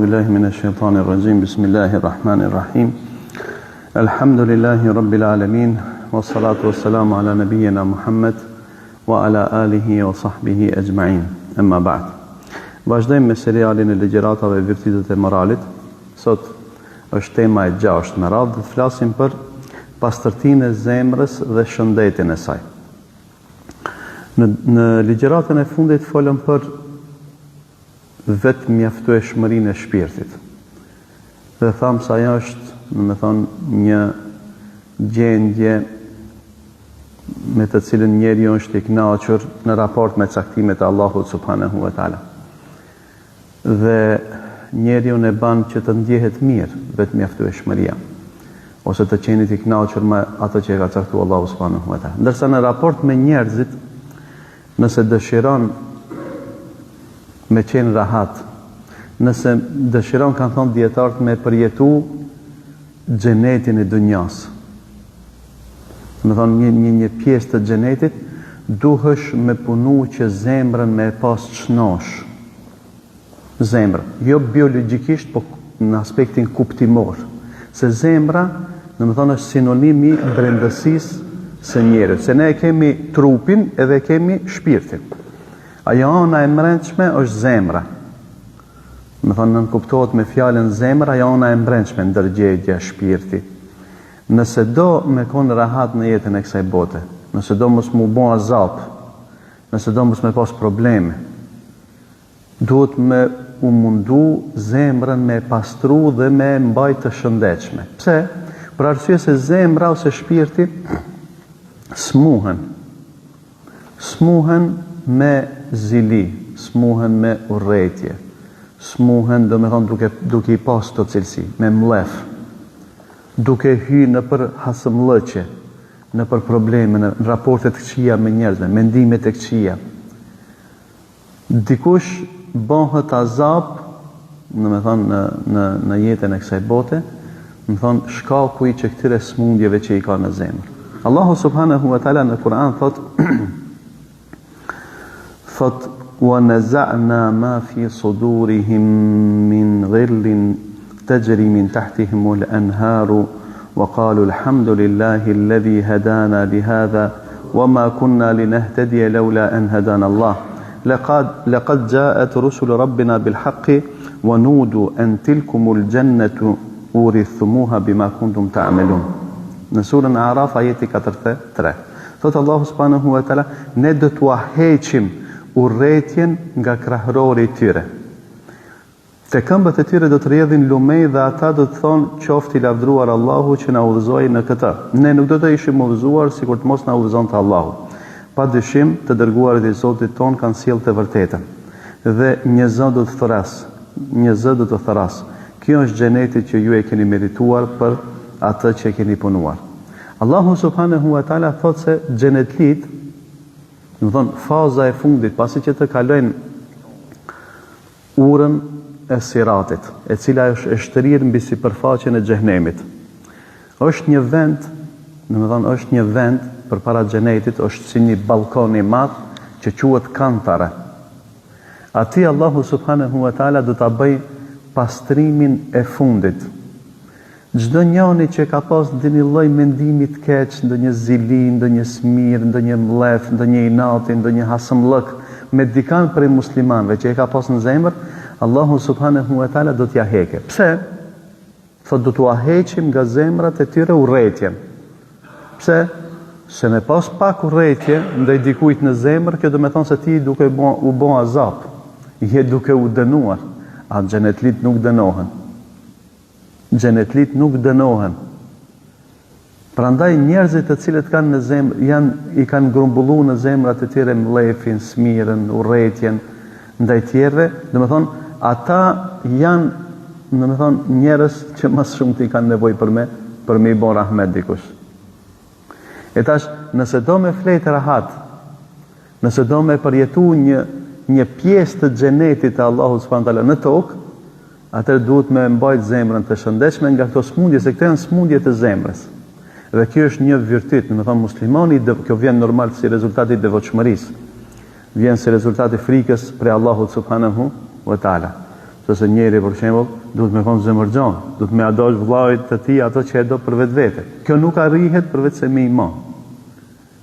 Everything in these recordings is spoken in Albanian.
billahi minash shaitanir rajim. Bismillahir rahmanir rahim. Elhamdulillahi rabbil alamin. Wassalatu wassalamu ala nabiyyina Muhammad wa ala alihi wa sahbihi ajma'in. Amma ba'd. Vazhdojmë me serialin e ligjëratave Virtytet e moralit. Sot është tema e gjashtë me radhë, do të flasim për pastërtinë e zemrës dhe shëndetin e saj. Në në ligjëratën e fundit folëm për vetëmjaftueshmërinë e shpirtit. Dhe thamë se ajo është, domethënë, një gjendje me të cilën njeriu është i kënaqur në raport me caktimet e Allahut subhanahu wa taala. Dhe njeriun e ban që të ndjehet mirë vetëmjaftueshmëria ose të qenit i kënaqur me atë që e ka caktuar Allahu subhanahu wa taala. Ndërsa në raport me njerëzit, nëse dëshiron me qenë rahat, nëse dëshiron kanë thonë dijetarët me përjetu xhenetin e dunjas. Domethonë një një një pjesë të xhenetit duhesh me punu që zemrën me e pas shnosh. Zemrën, jo biologjikisht, po në aspektin kuptimor. Se zemra, domethonë është sinonim i brendësisë së njeriut. Se ne e kemi trupin edhe e kemi shpirtin. Ajo ana e mbrendshme është zemra. Domethonë nënkuptohet me fjalën zemra, ajo ana e mbrendshme, ndërgjegja, shpirti. Nëse do me kon rahat në jetën e kësaj bote, nëse do mos m'u bo azap, nëse do mos me pas probleme, duhet me u mundu zemrën me e pastru dhe me e mbajt të shëndetshme. Pse? Për arsye se zemra ose shpirti smuhen. Smuhen me zili, smuhen me urrejtje, smuhen, domethonë, duke, duke i pas këto cilësi, me mllef, duke hy nëpër hasëmllëqe, nëpër probleme, në raporte të këqija me njerëzve, mendime të këqija. Dikush bëhet azap, domethonë në në në jetën e kësaj bote, domethonë shkaku i që këtyre smundjeve që i ka në zemër. Allahu subhanahu wa taala në Kur'an thot thot wa naza'na ma fi sudurihim min ghillin tajri min tahtihim al-anharu wa qalu alhamdulillahi alladhi hadana li hadha wa ma kunna linahtadiya lawla an hadana Allah. Laqad laqad ja'at rusul rabbina bil haqqi wa nudu an tilkumul jannatu urithumuha bima kuntum ta'malun. Në surën Araf ajeti 43. Thotë Allahu subhanahu wa taala, ne do t'ua heqim urrejtjen nga krahrori i tyre. Te këmbët e tyre do të rrjedhin lumenj dhe ata do të thonë, Qoftë i lavdëruar Allahu që na udhëzoi në këtë. Ne nuk do të ishim udhëzuar sikur të mos na udhëzonte Allahu. Pa dyshim, të dërguarit e Zotit tonë kanë sjellë të vërtetën. Dhe një zë do të thërrasë, një zë do të thërrasë, Kjo është xheneti që ju e keni merituar për atë që keni punuar. Allahu subhanehu ve teala thotë se xhenetlitë, domethonë faza e fundit pasi që të kalojnë urën e Siratit, e cila është e shtrirë mbi sipërfaqen e Xhehenemit. Është një vend, domethënë është një vend përpara xhenetit, është si një ballkon i madh që quhet Kantara. Aty Allahu subhanahu wa taala do ta bëjë pastrimin e fundit. Çdo njani që ka pas ndonjë lloj mendimi të keq, ndonjë zili, ndonjë smirë, ndonjë mllef, ndonjë inati, ndonjë hasëmllëk me dikan prej muslimanëve që e ka pas në zemër, Allahu subhanehu ve teala do t'ia heke. Pse? Thotë do t'ua heqim nga zemrat e tyre urrejtjen. Pse? Se me pas pak urrejtje ndaj dikujt në zemër, kjo do me thonë se ti duke u bo azap, je duke u dënuar. A xhenetlit nuk dënohen. Xhenetlit nuk dënohen. Prandaj njerëzit të cilët kanë në zemër, janë i kanë grumbullu në zemrat e tyre mllefin, smirën, urrejtjen ndaj tjerëve, domethonë ata janë, domethonë njerëz që më së shumti kanë nevojë për me për me i bo rahmet dikush. E tash, nëse do me flejt rahat, nëse do me përjetu një një pjesë të xhenetit të Allahut subhanahu teala në tokë, Atëherë duhet me mbajt zemrën të shëndetshme nga këto smundje, se këto janë smundje të zemrës. Dhe kjo është një virtyt, domethonë muslimani, kjo vjen normal si rezultat i devotshmërisë. Vjen si rezultat i frikës prej Allahut subhanahu wa taala. Sepse njeri për shembull duhet me kon zemërgjon, duhet me ia dash vëllait të tij ato që e do për vetvete. Kjo nuk arrihet përveç se me iman.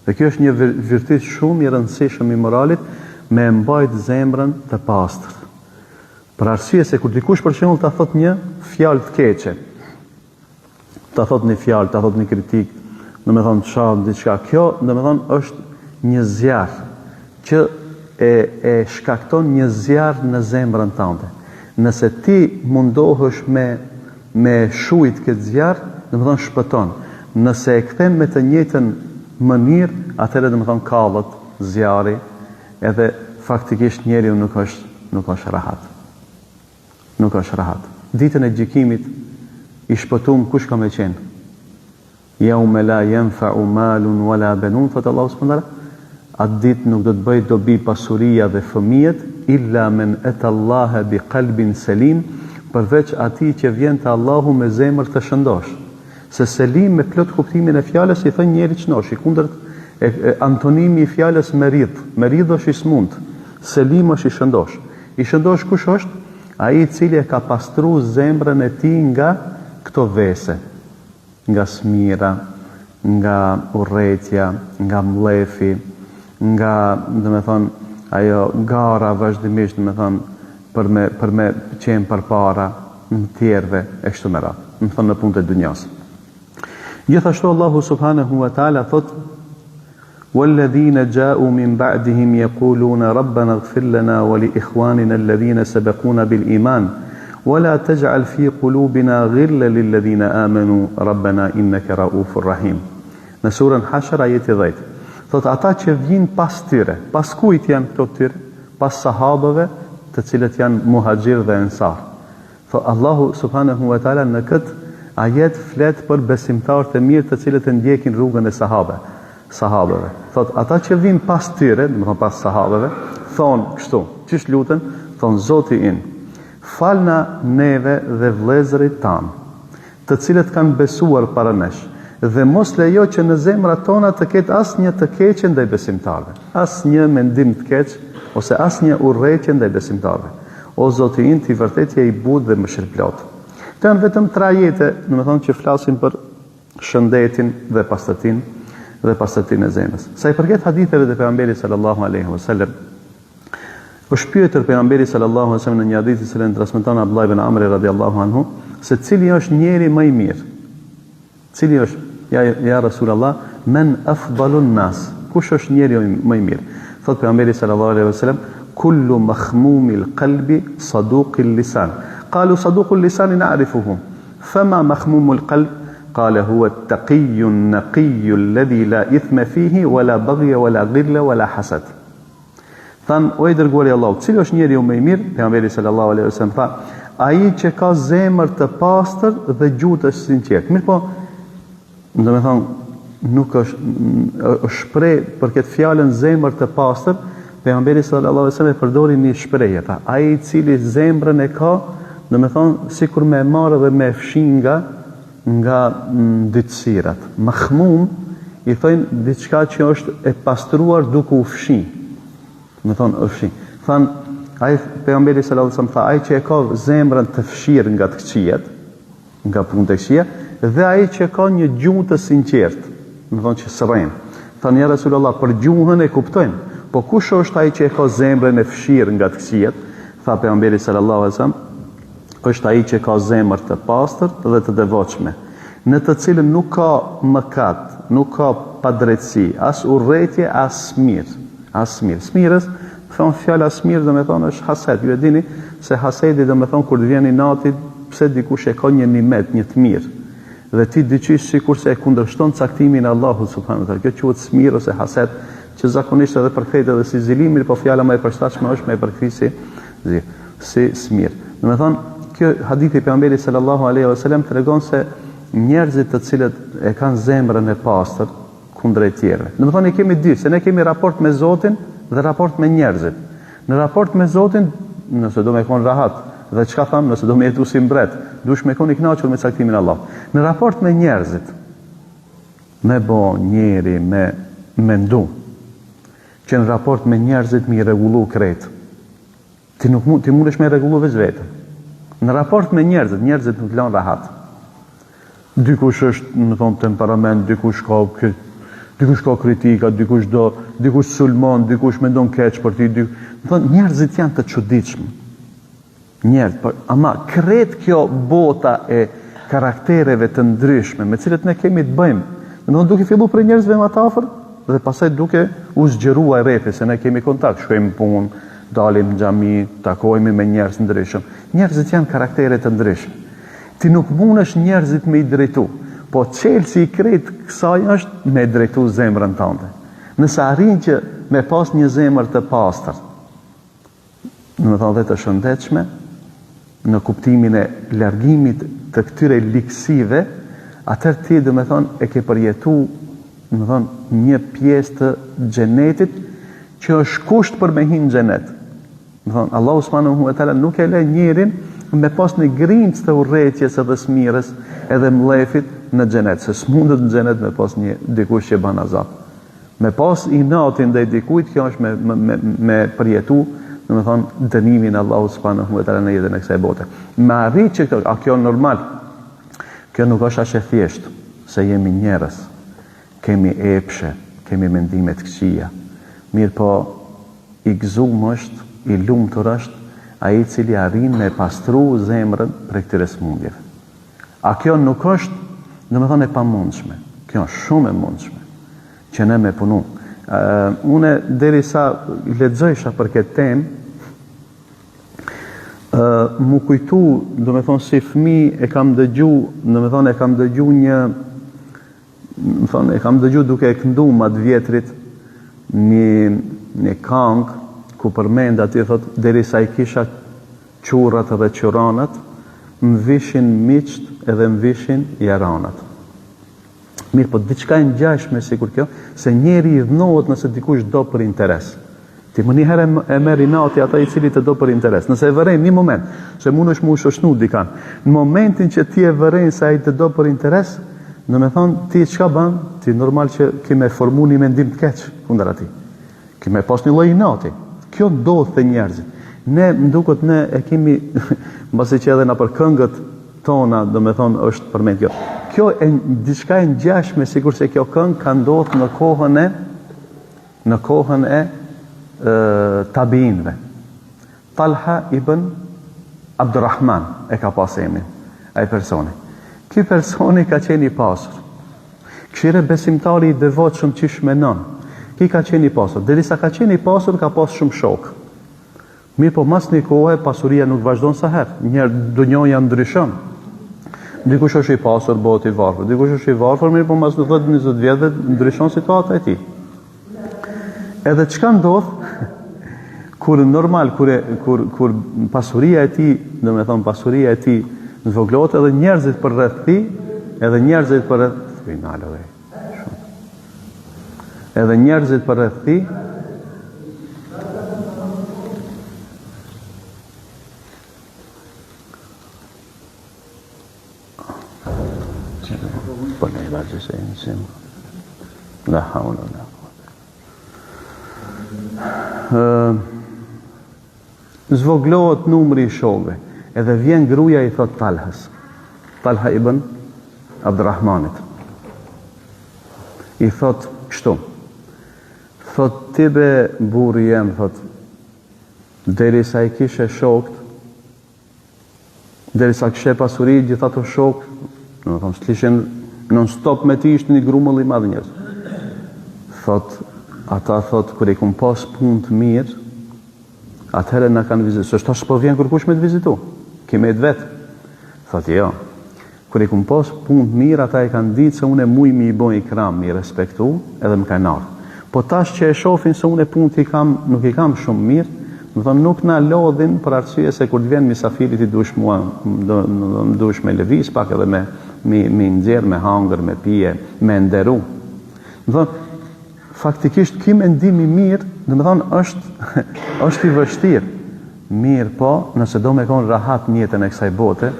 Dhe kjo është një virtyt shumë i rëndësishëm i moralit, me e mbajt zemrën të pastër. Për arsye se kur dikush për shembull ta thot një fjalë të keqe, ta thot një fjalë, ta thot një kritikë, domethonë të shan diçka, kjo domethonë është një zjarr që e e shkakton një zjarr në zemrën tënde. Nëse ti mundohesh me me shujt këtë zjarr, domethonë shpëton. Nëse e kthen me të njëjtën mënyrë, atëherë domethonë kallet zjarri, edhe faktikisht njeriu nuk është nuk është rahat. Nuk është rahat. Ditën e gjykimit i shpëtum kush ka me qenë? Jeume la jenfeu malun wala benun, thotë Allahu subhanahu wa taala, atë ditë nuk do të bëjë dobi pasuria dhe fëmijët, illa men eta Allahe bi kalbin selim, përveç atij që vjen te Allahu me zemër të shëndoshë. Se selim me plot kuptimin e fjalës i thonë njeri të shëndoshë, i kundërt e, e, antonimi i fjalës merid, merid është i smunt, selim është i shëndoshë. I shëndoshë kush është? Ai i cili e ka pastru zemrën e tij nga këto vese. Nga smira, nga urrejtja, nga mllefi, nga, domethonë, ajo gara vazhdimisht, domethonë, për me për me qenë përpara të tjerëve e kështu me radhë, domethonë në punët e dynjasë. Gjithashtu Allahu subhanahu wa taala thotë Walladhina ja'u min ba'dihim yaquluna rabbana ighfir lana wa li ikhwanina alladhina sabaquna bil iman wa la taj'al fi qulubina ghillan lil ladhina amanu rabbana innaka ra'ufur rahim. Në surën Hashr ajeti 10. Thotë ata që vijnë pas tyre, pas kujt janë këto tyre? Pas sahabëve, të cilët janë muhaxhir dhe ensar. Thotë Allahu subhanehu ve teala në këtë ajet flet për besimtarët e mirë të cilët e ndjekin rrugën e sahabe, sahabeve. Thotë ata që vijnë pas tyre, domethënë pas sahabeve, thonë kështu, qysh luten, thonë Zoti ynë, falna neve dhe vëllezërit tanë, të cilët kanë besuar para nesh, dhe mos lejo që në zemrat tona të ketë asnjë të keqe ndaj besimtarëve, asnjë mendim të keq ose asnjë urrejtje ndaj besimtarëve. O Zoti ynë, ti vërtet je i butë dhe mëshirëplotë. Këto janë vetëm tre ajete, domethënë që flasin për shëndetin dhe pastërtinë dhe pastërtinë e zemrës. Sa i përket haditheve të pejgamberit sallallahu alaihi wasallam, Është pyetur pejgamberi sallallahu alejhi ve sellem në një hadith të cilin transmeton Abdullah ibn Amri radiallahu anhu se cili është njeri më i mirë. Cili është ja ja Rasulullah men afdalun nas? Kush është njeri më i mirë? Thot pejgamberi sallallahu alejhi ve sellem kullu makhmumil qalbi saduqil lisan. Qalu saduqul lisan na'rifuhu. Fama makhmumul qalb? Qala huwa at-taqiyyu an-naqiyyu alladhi la ithma fihi wala baghya wala ghilla wala hasad. Thanë, o i dërguari i Allahut, cili është njeriu më i mirë? Pejgamberi sallallahu alaihi wasallam tha, ai që ka zemër të pastër dhe gjuhë të sinqertë. Mirëpo, domethënë, nuk është është shpreh për këtë fjalën zemër të pastër, pejgamberi sallallahu alaihi wasallam e përdori një shprehje, tha, ai i cili zemrën e ka, domethënë, sikur me e marrë dhe me e fshi nga nga ndytësirat. Makhmum i thojnë diçka që është e pastruar duke u fshi. Domethonë, u fshi. Thanë, ai pejgamberi sallallahu alajhi wasallam tha, ai që e ka zemrën të fshirë nga të këqijat, nga punët e këqija, dhe ai që ka një gjuhë të sinqertë, domethonë që s'rren. Thanë, ja Resulullah, për gjuhën e kuptojmë, po kush është ai që e ka zemrën e fshirë nga të këqijat? Tha pejgamberi sallallahu alajhi wasallam, është ai që ka zemër të pastër dhe të devotshme, në të cilën nuk ka mëkat, nuk ka padrejtësi, as urrejtje, as smirë, as smirë. Smirës, thonë fjala smirë domethonë është haset. Ju e dini se hasedi domethonë kur të vjen inati pse dikush e ka një nimet, një të mirë. Dhe ti diqysh sikurse e kundërshton caktimin e Allahut subhanahu wa taala. Kjo quhet smirë ose haset, që zakonisht edhe përkthehet edhe si zili, mirëpo fjala më e përshtatshme është me e përkthy si zi. si smirë. Domethonë, kjo hadithi i pejgamberit sallallahu alaihi wasallam tregon se njerëzit të cilët e kanë zemrën e pastër kundrejt tjerëve. Domethonë, i kemi dy, se ne kemi raport me Zotin dhe raport me njerëzit. Në raport me Zotin, nëse do me kon rahat, dhe çka thamë, nëse do me jetu si mbret, dush me kon i kënaqur me caktimin e Allahut. Në raport me njerëzit, me bo njeri me mendu, që në raport me njerëzit me i rregullu krejt. Ti nuk mund, ti mundesh me rregullu veç veten. Në raport me njerëzit, njerëzit nuk të lënë rahat. Dikush është, me thonë, temperament, dikush ka dikush ka kritika, dikush do, dikush sulmon, dikush mendon keq për ty, dy, me thonë, njerëzit janë të çuditshëm. Njerëz, por ama krejt kjo bota e karaktereve të ndryshme me cilët ne kemi të bëjmë, domethënë duke fillu prej njerëzve më të afërt dhe pastaj duke u zgjeruar rrethi se ne kemi kontakt, shkojmë në punë, dalim në xhami, takohemi me njerëz të ndryshëm. Njerëzit janë karaktere të ndryshme. Ti nuk mundesh njerëzit me i drejtu, po çelësi i krejt kësaj është me drejtu zemrën tënde. Nëse arrin që me pas një zemër të pastër, domethënë dhe të shëndetshme, në kuptimin e largimit të këtyre ligësive, atëherë ti domethënë e ke përjetu, domethënë një pjesë të xhenetit që është kusht për me hi në xhenet. Domethënë Allahu subhanahu wa taala nuk e lë njerin me pas një grimcë të urrejtjes edhe smirës edhe mllefit në xhenet, se s'mundet në xhenet me pas një dikush që ban azap. Me pas inatin ndaj dikujt, kjo është me me me, me përjetu, domethënë dënimin e Allahut subhanahu wa taala në jetën e kësaj bote. Me arrit që këto, a kjo normal? Kjo nuk është aq e thjeshtë, se jemi njerëz, kemi epshe, kemi mendime të këqija. Mirëpo, i gëzum është, i lumtur është ai i cili arrin me pastru zemrën prej këtyre sëmundjeve. A kjo nuk është, domethënë e pamundshme. Kjo është shumë e mundshme që ne me punu. Uh, une derisa lexojsha për këtë temë, uh, m'u kujtu, domethënë si fëmi e kam dëgju, domethënë e kam dëgju një, domethonë, e kam dëgju duke e këndu ma të vjetrit një, një kangë ku përmend aty thot derisa i kisha Qurrat edhe qurranat, më vishin miqtë edhe më vishin jaranat. Mirëpo, diçka e ngjashme sikur kjo, se njeri idhnohet nëse dikush do për interes. Ti menjëherë e merr inati ata i cili të do për interes. Nëse e vëren një moment, se mundesh m'u shoqnu dikan, në momentin që ti e vëren se ai të do për interes, domethonë, ti çka ban, ti normal që ki me formu një mendim të keq kundër atij. Ki me pas një lloj inati. Kjo ndodh te njerëzit. Ne, më duket ne e kemi, mbasi që edhe nëpër këngët tona, domethonë, është përmend kjo. Kjo e diçka e ngjashme sikurse kjo këngë ka ndodhur në kohën e në kohën e, e tabiinëve. Talha ibn Abdurrahman e ka pas emrin, ai personi. Ky personi ka qenë i pasur. Kshire besimtari i devotshëm qysh menon. Ky ka qenë i pasur. Derisa ka qenë i pasur ka pas shumë shokë. Mirëpo mas një kohe pasuria nuk vazhdon sa herë. Njëherë dunjoja ndryshon. Dikush është i pasur, bëhet i varfër. Dikush është i varfër, mirëpo mas 10-20 vjetëve ndryshon situata e tij. Edhe çka ndodh kur normal kur e, kur kur pasuria e tij, domethonë pasuria e tij zvogëlohet edhe njerëzit përreth tij, edhe njerëzit përreth finale dhe. Edhe njerëzit përreth tij Po ne vazhdo se në La haula la quwwata. Zvoglohet numri i shokëve, edhe vjen gruaja i thot Talhës. Talha ibn Abdurrahmanit. I thot kështu. Thot ti be burri jem, thot derisa i kishe shokt, Derisa kishe pasuri, gjithë ato shokë, domethonë, s'të non stop me ti ishte një grumbull i madh njerëz. Thot, ata thot, kur i kum pas punë të mirë, atëherë na kanë vizitu. Se tash s'po vjen kërkush me të vizitu. Ki met vetë. Thot, jo. Kur i kum pas punë të mirë, ata e kanë ditë se unë muj me i bo ikram, me i respektu, edhe më kanë ardhë. Po tash që e shofin se unë punët i kam, nuk i kam shumë mirë, domethonë nuk na lodhin për arsye se kur të vjen misafiri ti dush mua, do, do, dush me lëviz pak edhe me me me nxjerr, me hangër, me pije, me nderu. Domethonë faktikisht ky mendim i mirë, domethonë është është i vështirë. Mirëpo, nëse do me kon rahat në jetën e kësaj bote,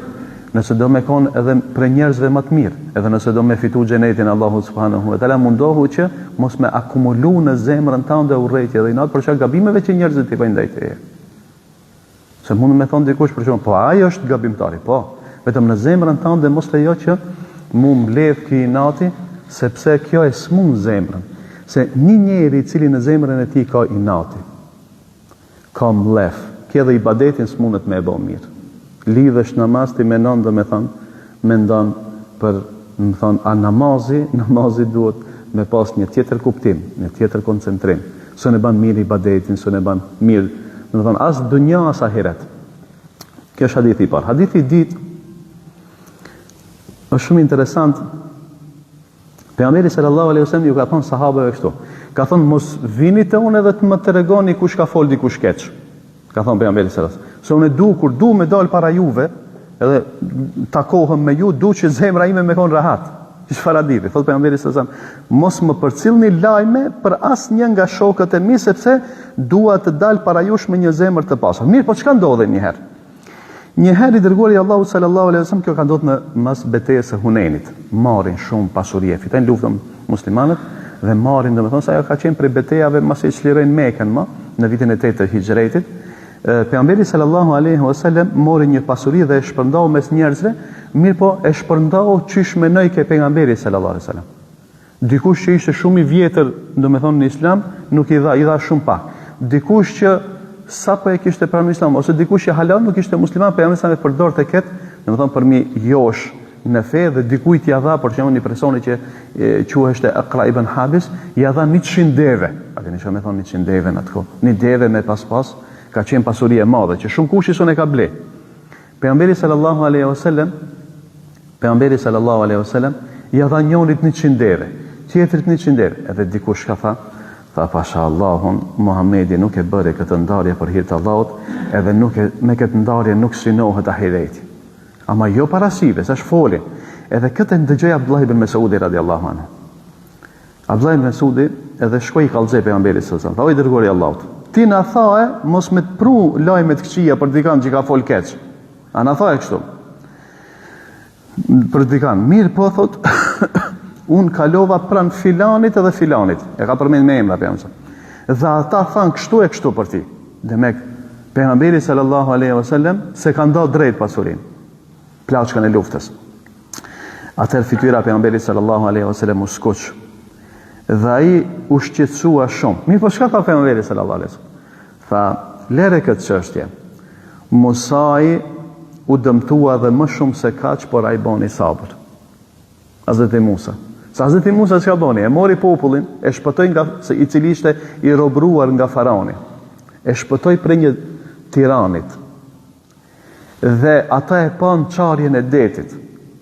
nëse do me kon edhe prej njerëzve më të mirë, edhe nëse do me fitu xhenetin e Allahut subhanahu wa taala, mundohu që mos me akumulu në zemrën tënde urrejtje dhe inat për shkak gabimeve që njerëzit i bëjnë ndaj teje. Se mund me thonë dikush për shembull, po ai është gabimtari, po. Vetëm në zemrën tënde mos lejo që mu mbledh ky inati, sepse kjo e smun zemrën. Se një njeri i cili në zemrën e tij ka inati, ka mllef, ky edhe ibadetin s'mundet me e bo mirë. Lidhesh namaz ti menon domethonë, mendon për, domethonë, a namazi, namazi duhet me pas një tjetër kuptim, një tjetër koncentrim. S'un e ban mirë ibadetin, s'un e ban mirë, domethonë, as dunja, as ahiret. Kjo është hadithi i parë. Hadithi i dytë është shumë interesant. Pejgamberi sallallahu alaihi wasallam ju ka thënë sahabeve kështu. Ka thënë mos vini te unë edhe të më tregoni kush ka fol dikush keq. Ka thënë pejgamberi sallallahu alaihi wasallam. Se unë du kur du me dal para juve, edhe takohem me ju, du që zemra ime me kon rahat. Çfarë hadithi? Thot pejgamberi sallallahu alaihi wasallam, mos më përcillni lajme për asnjë nga shokët e mi sepse dua të dal para jush me një zemër të pastër. Mirë, po çka ndodhi një herë? Një herë i dërguari i Allahut sallallahu alaihi wasallam, kjo ka ndodhur në mas betejës së Hunejnit, marrin shumë pasuri e fitojnë luftën muslimanët dhe marrin, domethënë se ajo ka qenë prej betejave masi e çlirojnë Mekën më në vitin e 8 të Hixhretit. Pejgamberi sallallahu alaihi wasallam mori një pasuri dhe e shpërndau mes njerëzve, mirëpo e shpërndau qysh menojke pejgamberi sallallahu alaihi wasallam. Dikush që ishte shumë i vjetër, domethënë në Islam, nuk i dha, i dha shumë pak. Dikush që sapo e kishte pranuar Islamin ose dikush që hala nuk ishte musliman, pejgamberi sa e përdorte kët, domethënë për mi josh në fe dhe dikujt ia dha për shembull një personi që quheshte Akra ibn Habis, ia dha 100 deve. A dini çka me thonë 100 deve në atë kohë? Një deve me pas pas ka qenë pasuri e madhe që shumë kush s'un e ka ble. Pejgamberi sallallahu alaihi wasallam Pejgamberi sallallahu alaihi wasallam ia dha njonit 100 deve, tjetrit 100 deve, edhe dikush ka tha, tha pasha Allahun, Muhamedi nuk e bëri këtë ndarje për hir të Allahut, edhe nuk e, me këtë ndarje nuk synohet ahireti. Ama jo para syve, se është foli. Edhe këtë e ndëgjoi Abdullah ibn Mesudi radiallahu anhu. Abdullah ibn Mesudi edhe shkoi i kallxoi pejgamberit sallallahu alaihi wasallam, tha o i dërguari i Allahut, ti na thae mos me të pru lajme të këqija për dikan që ka fol keq. A na thae kështu? Për dikan, mirë po thot, unë kalova pranë filanit edhe filanit, e ka përmend me emra pejgamberi. Dhe ata thanë kështu e kështu për ti. Demek pejgamberi sallallahu alaihi wasallam s'e ka nda drejt pasurinë. Plaçkën e luftës. Atëherë fytyra e pejgamberit sallallahu alaihi wasallam u skuq. Dhe ai u shqetësua shumë. Mirë, po çka tha pejgamberi sallallahu alaihi wasallam? Tha, lere këtë çështje. Musai u dëmtua dhe më shumë se kaq, por ai boni sabër. Hazreti Musa. Se Hazreti Musa çka boni? E mori popullin, e shpëtoi nga se i cili ishte i robëruar nga faraoni. E shpëtoi prej një tiranit. Dhe ata e panë çarjen e detit.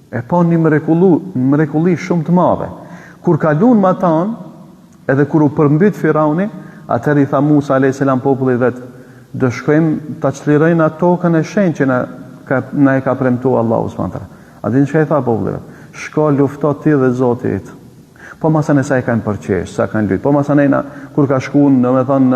E panë një mrekullu, mrekulli shumë të madhe. Kur kalun matanë, edhe kur u përmbyt Firauni, atëherë i tha Musa a.s. popullit vet, do shkojmë ta çlirojmë atë tokën e shenjtë që na, ka, na e ka premtu Allahu subhanahu teala. A din çka i tha populli vet? Shko lufto ti dhe Zoti yt. Po masanej sa e kanë përqesh, sa kanë lujt. Po masanej na, kur ka shku, domethonë,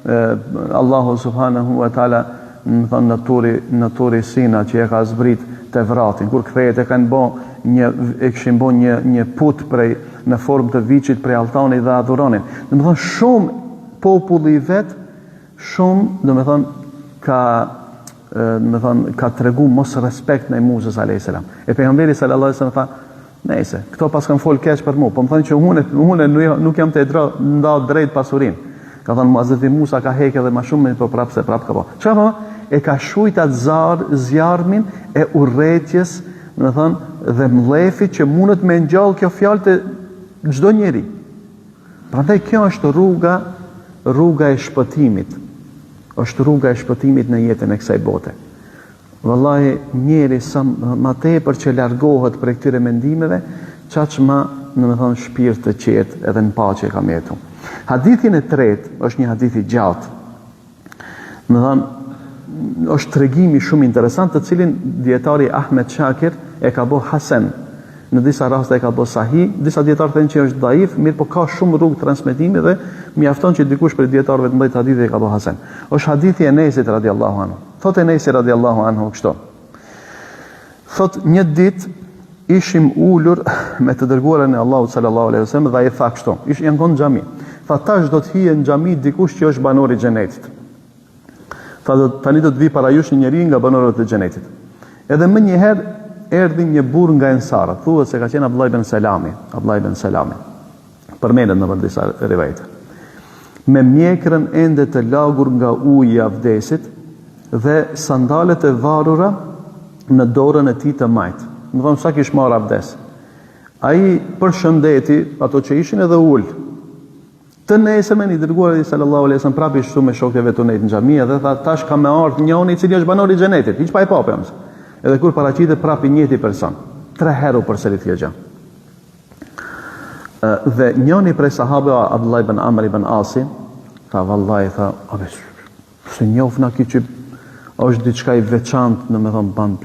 në Allahu subhanahu wa taala, domethonë në turi, në turi Sina që e ka zbrit Tevratin, kur kthehet e kanë bo një e kishin bo një një put prej në formë të viçit prej alltanit dhe adhuronin. Domethonë shumë populli i vet, shumë, domethonë ka domethonë ka tregu mos respekt ndaj Musës alayhis salam. E pejgamberi sallallahu alaihi wasallam tha, Nejse, këto paskan fol keq për mua, po më thonë që unë unë nuk jam tu e nda drejt pasurinë. Ka thënë Hazreti Musa ka hek edhe më shumë, po prapë se prapë ka po. Çka po? E ka shujt atë zar, zjarmin e urrejtjes, domethonë, dhe mllefit që mundet me ngjall kjo fjalë te çdo njeri. Prandaj kjo është rruga, rruga e shpëtimit. Është rruga e shpëtimit në jetën e kësaj bote. Vallahi njeri sa ma tepër që largohet prej këtyre mendimeve, qaq ma, domethonë, shpirt të qetë edhe në paqe ka me jetu. Hadithin e tretë është një hadith i gjatë. Domethonë, është tregimi shumë interesant të cilin dietari Ahmed Shakir e ka bo Hasen në disa raste e ka bo sahih, disa dietarë thonë që është daif, mirëpo ka shumë rrugë transmetimi dhe mjafton që dikush prej dietarëve të mëdhenj të hadithit e ka bo Hasen. Është hadithi i Enesit radiallahu anhu. Thotë Enesi radiallahu anhu kështu. Thotë një ditë ishim ulur me të dërguarin e Allahut sallallahu alaihi wasallam dhe ai tha kështu. Ish janë kon në xhami. Tha tash do të hije në xhami dikush që është banor i xhenetit. Tha do tani do të vijë para jush një njeri nga banorët e xhenetit. Edhe menjëherë erdhi një burrë nga Ensarët, thuhet se ka qenë Abdullah ibn Selami, Abdullah ibn Selami. Përmendet nëpër disa rivajete. Me mjekrën ende të lagur nga uji i avdesit dhe sandalet e varura në dorën e tij të majtë. Domethonë sa kish marrë avdes. Ai përshëndeti ato që ishin edhe u ul. Të nesërmen i dërguari sallallahu alaihi wasallam prapë ishte me shokët e vet tu nejt në xhami edhe tha tash ka me ardh njoni i cili është banor i xhenetit, hiç pa e pa pejgamberi. Edhe kur paraqitet prapë i njëjti person. Tre herë u përsërit kjo gjë. Dhe njëri prej sahabëve Abdullah ibn Amr ibn Asi tha vallahi tha, a be s'e njofna ky që është diçka i veçantë, domethonë ban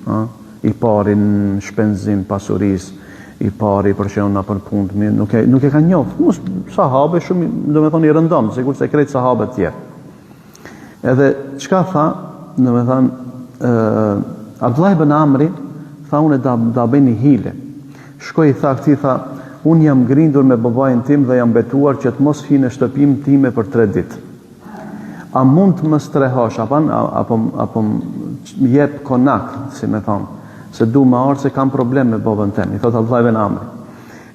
a i pari në shpenzim pasurisë, i pari për shembull nëpër punë të mirë, nuk e nuk e ka njoft. Mos sahabe shumë, domethonë i rëndom, sikurse krejt sahabët tjerë. Edhe çka tha, domethanë, ë Abdullah ibn Amri tha unë da da bëj një hile. Shkoi i tha këtij tha, unë jam grindur me babain tim dhe jam betuar që të mos hi në shtëpinë time për tre ditë. A mund të më strehosh, apo apo apo më jep konak, si me thonë, se du me ardhë se kam problem me babën tem, i thot Abdullah ibn Amri.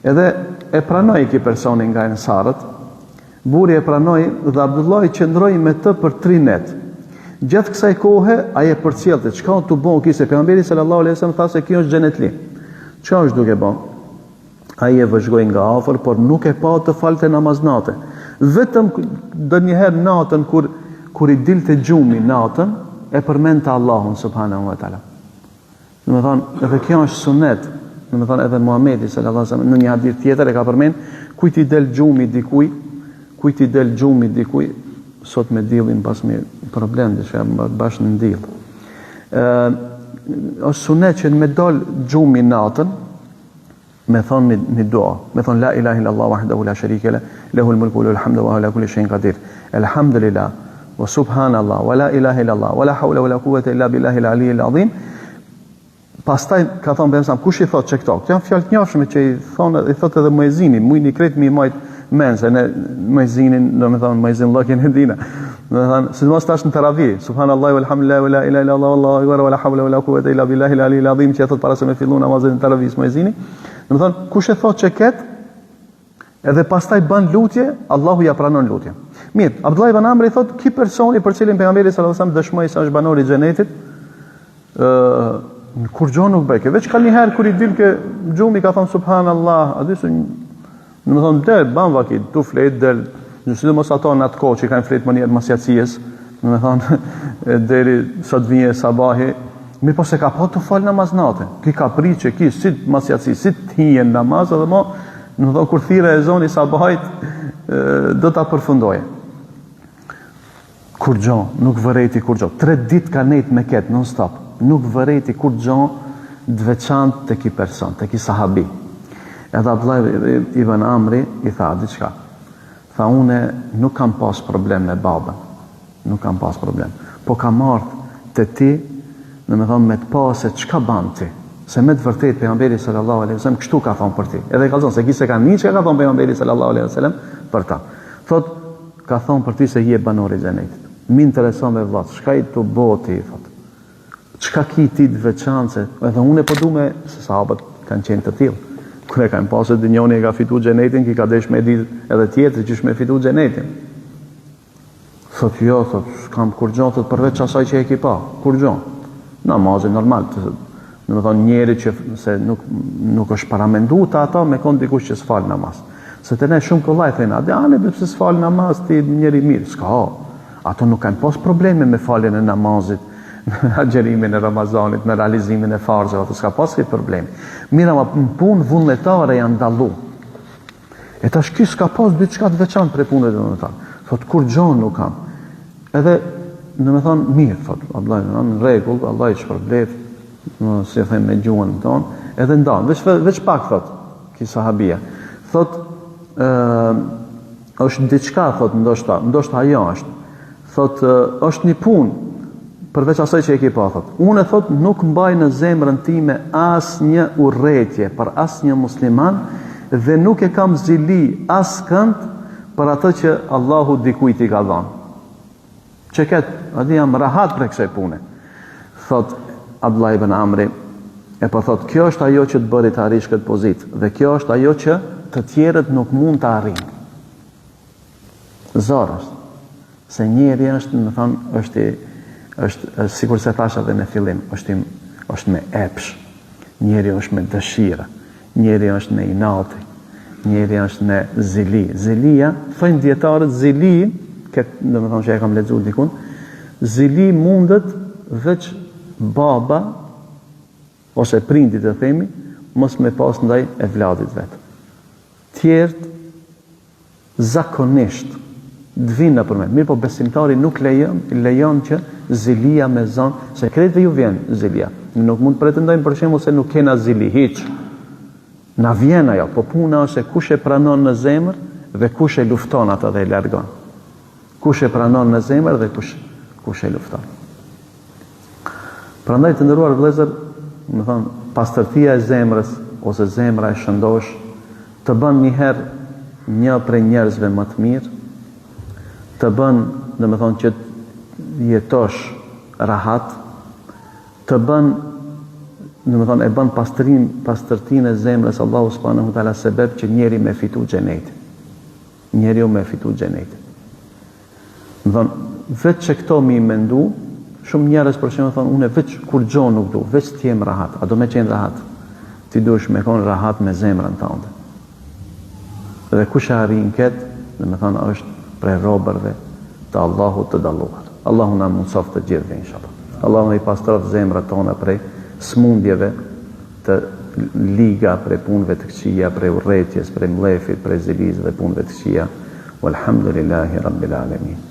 Edhe e pranoi ky personi nga Ensarët, Burri e pranoi dhe Abdullahi qëndroi me të për tri net. Gjatë kësaj kohe ai e përcjellte çka tu bo ky se pejgamberi sallallahu alejhi wasallam tha se ky është xhenetli. Çka është duke bo? Ai e vëzhgoi nga afër, por nuk e pa të falte namaz nate. Vetëm ndonjëherë natën kur kur i dilte gjumi natën, e përmendte Allahun subhanahu wa taala. Domethonë, edhe kjo është sunet, domethonë edhe Muhamedi sallallahu alaihi wasallam në një hadith tjetër e ka përmend, kujt i del gjumi dikuj, kujt i del gjumi dikuj, sot me diellin pasmi problem diçka bash në diell. Ë është sunet që me dal gjumi natën, me thon një, një dua, me thon la ilaha illallah wahdahu la sharika la, lehul mulku wa lehul hamdu wa huwa ala kulli shay'in qadir. Elhamdulillah wa subhanallah wa la ilaha illallah wa la hawla wa la quwwata illa billahi al-ali al-azim. Pastaj ka thënë pejgamberi kush i thotë që këto? Këto janë fjalë të njohshme që i thonë i thotë edhe muezini, mujni krejt me i majt mend se ne muezinin, domethënë muezinllëkin e dina. Domethënë, sidomos tash në teravi, subhanallahu walhamdulillah wala ilaha illa allah wallahu akbar wala hawla wala quwwata illa billahi al-ali al-azim që e thot para se me fillu namazin e teravisë muezini. Domethënë, kush e thotë që ket, edhe pastaj bën lutje, Allahu ja pranon lutjen. Mirë, Abdullah ibn Amri thot, ky personi për cilin pejgamberi sallallahu alajhi wasallam dëshmoi se është banor i xhenetit, ë kurgjo nuk bëjke. Veç ka një herë kur i dilke gjumi ka thënë subhanallah, a di se Domethonë, del, ban vaki, tu flejt, del, në sidomos ato në atë kohë që kanë flejt menjëherë mas jacijës, domethonë, deri sa të vije sabahi, mirëpo s'e ka pa tu falë namaz nate, ky ka pri që ky, si mas jacijës, si të hije në namaz, edhe mo, domethonë, kur thirret ezoni sabahit, do ta përfundoje. Kurgjo, nuk vërejti kurgjo. Tre ditë ka nejt me ketë, non stop. Nuk vërejti kurgjo të veçantë te ky person, te ky sahabi. Edhe Abdullah ibn Amri i tha diçka. Tha une nuk kam pas problem me babën. Nuk kam pas problem. Po kam ardhë te ti, domethonë me të pa se çka ban ti. Se me të vërtetë pejgamberi sallallahu alaihi wasallam kështu ka thonë për ti. Edhe i kallzon se ky s'e ka ni çka ka thonë pejgamberi sallallahu alaihi wasallam për ta. Thot Ka thonë për ti se je banor i xhenetit. M'intereson be vlla, çka je tu bo ti, thot. Çka ki ti të veçantë se edhe unë po du me se sahabët kanë qenë të tillë. Kur e kanë pa se njoni e ka fitu xhenetin, ky ka desh me ditë edhe tjetri qysh me fitu xhenetin. Thot jo, thot, s'kam kurgjo, thot përveç asaj që e ki pa, kurgjo. Namazin normal, Domethonë njeri që se nuk nuk është paramendu te ato me kon dikush që s'fal namaz. Se te ne shumë kollaj thënë, a dhe ani pse s'fal namaz ti njeri mirë, s'ka. Ato nuk kanë pas probleme me faljen e namazit, me agjerimin e Ramazanit, me realizimin e farzeve, ato s'ka pas këtë problem. Mirë, ama në punë vullnetare janë dallu. E tash ky s'ka pas diçka të veçantë prej punëve vullnetare. Thot kurgjo nuk kam. Edhe domethonë mirë, thot Abdullah ibn në rregull, Allahu të shpërbleft, në si e them me gjuhën tonë, edhe ndan, veç veç pak thot ky sahabia. Thot ë është diçka thot ndoshta, ndoshta ajo është. Thot është një punë përveç asaj që e ke pa thot. Unë thot nuk mbaj në zemrën time asnjë urrejtje për asnjë musliman dhe nuk e kam zili askënd për atë që Allahu dikujt i ka dhënë. Që këtë, a di jam rahat prej kësaj pune. Thot Abdullah ibn Amri, e po thot, kjo është ajo që të bëri të arrish këtë pozitë, dhe kjo është ajo që të tjerët nuk mund të arrijnë. Zor është. Se njeri është, domethonë, është i, është, është sikurse thashë edhe në fillim, është, i, është me epsh, njeri është me dëshira, njeri është me inati, njeri është me zili. Zilia, thojnë dijetarët, zili, këtë, domethonë që e kam lexu dikun, zili mundet veç baba, ose prindi të themi, mos me pas ndaj evladit vet. Tjerët, Zakonisht të vijnë nëpër mend, mirëpo besimtari nuk lejon, lejon që zilia me zon, se krejtve ju vjen zilia. Ne nuk mund të pretendojmë për shembull se nuk kena zili hiç. Na vjen ajo, po puna është se kush e pranon në zemër dhe kush e lufton atë dhe e largon. Kush e pranon në zemër dhe kush kush e lufton. Prandaj të nderuar vëllezër, domethonë, pastërtia e zemrës ose zemra e shëndoshë të bën një herë një prej njerëzve më të mirë, të bën, domethonë, që të jetosh rahat, të bën, domethonë, e bën pastrim, pastërtinë e zemrës Allahu subhanahu teala sebeb që njeri me fitu xhenetin. Njeriu me fitu xhenetin. Domethonë, veç që këto me i mendu, shumë njerëz për shembull thonë, unë veç kurgjo nuk du, veç të jem rahat. A do me qenë rahat? Ti duhesh me konë rahat me zemrën tënde. Dhe kush e arrin këtë, domethonë, është prej robërve të Allahut të dalluar. Allahu na mundësoftë të gjithëve, inshallah. Allahu na i pastroftë zemrat tona prej smundjeve të liga, prej punëve të këqija, prej urrejtjes, prej mllefit, prej zilisë dhe punëve të këqija. Walhamdulillahi Rabbil Alamin.